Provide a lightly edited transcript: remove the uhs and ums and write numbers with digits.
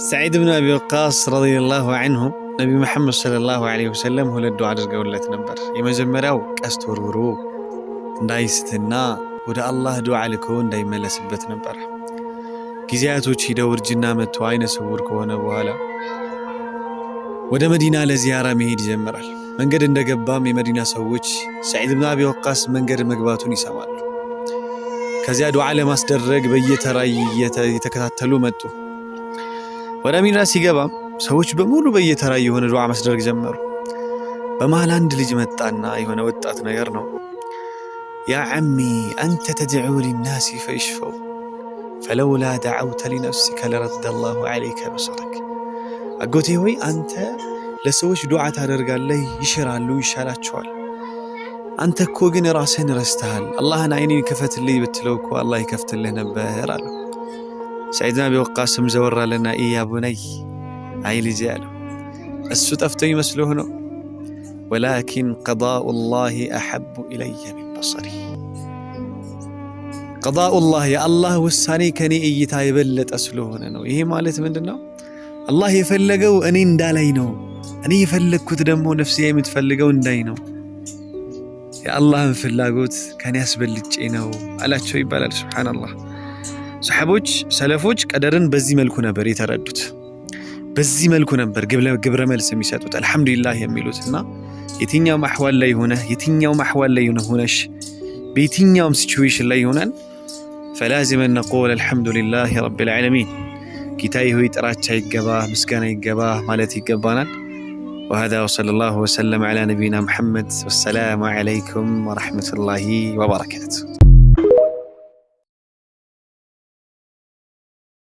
ሰዒድ ብን አቢ ወቃስ رضي الله عنه ነቢ መሐመድ صلى الله عليه وسلم ሁለት ዱዓ አድርገውለት ነበር። የመጀመሪያው ቀስት ወርውሮ እንዳይስትና ወደ አላህ ዱዓ ልኮ እንዳይመለስበት ነበር። ጊዜያቶች ሂደው እርጅና መጥቶ አይነ ስውር ከሆነ በኋላ ወደ መዲና ለዚያራ መሄድ ይጀምራል። መንገድ እንደገባም የመዲና ሰዎች ሰዒድ ብን አቢ ወቃስ መንገድ መግባቱን ይሰማሉ። ከዚያ ዱዓ ለማስደረግ በየተራ እየተከታተሉ መጡ። ወደ መዲና ሲገባም ሰዎች በሙሉ በየተራ የሆነ ዱዓ ማስደረግ ጀመሩ። በመሃል አንድ ልጅ መጣና የሆነ ወጣት ነገር ነው፣ يا عمي أنت تدعو للناس فيشفوا فلولا دعوت لنفسك لرد الله عليك بصرك። አጎቴ ሆይ፣ አንተ ለሰዎች ዱዓ ታደርጋለህ፣ ይሽራሉ፣ ይሻላቸዋል። አንተ እኮ ግን ራስህን ረስተሃል። አላህን አይኔን ክፈትልኝ ብትለው እኮ አላህ ይከፍትልህ ነበር አለው። ሰዒድ ብን አቢ ወቃስም ዘወር አለና يا بني፣ አይ ልጄ አለው፣ እሱ ጠፍቶ ይመስልህ ነው? ولكن قضاء الله أحب إلي من بصري። قضاء الله የአላህ ውሳኔ ከኔ እይታ የበለጠ ስለሆነ ነው። ይሄ ማለት ምንድን ነው? አላህ የፈለገው እኔ እንዳላይ ነው። እኔ የፈለግኩት ደግሞ ነፍሴ የምትፈልገው እንዳይ ነው። የአላህን ፍላጎት ከኔ አስበልጬ ነው አላቸው ይባላል። سبحان الله። ሰሓቦች፣ ሰለፎች ቀደርን በዚህ መልኩ ነበር የተረዱት። በዚህ መልኩ ነበር ግብረ መልስ የሚሰጡት፣ الحمد لله የሚሉት። እና የትኛውም أحوال ላይ ሆነ፣ የትኛውም أحوال ላይ ሆነሽ፣ በየትኛውም situation ላይ ሆነን فلازم أن نقول الحمد لله رب العالمين፣ ጌታዬ ሆይ ጥራቻ ይገባ፣ ምስጋና ይገባ ማለት ይገባናል። وهذا وصلى الله وسلم على نبينا محمد والسلام عليكم ورحمة الله وبركاته።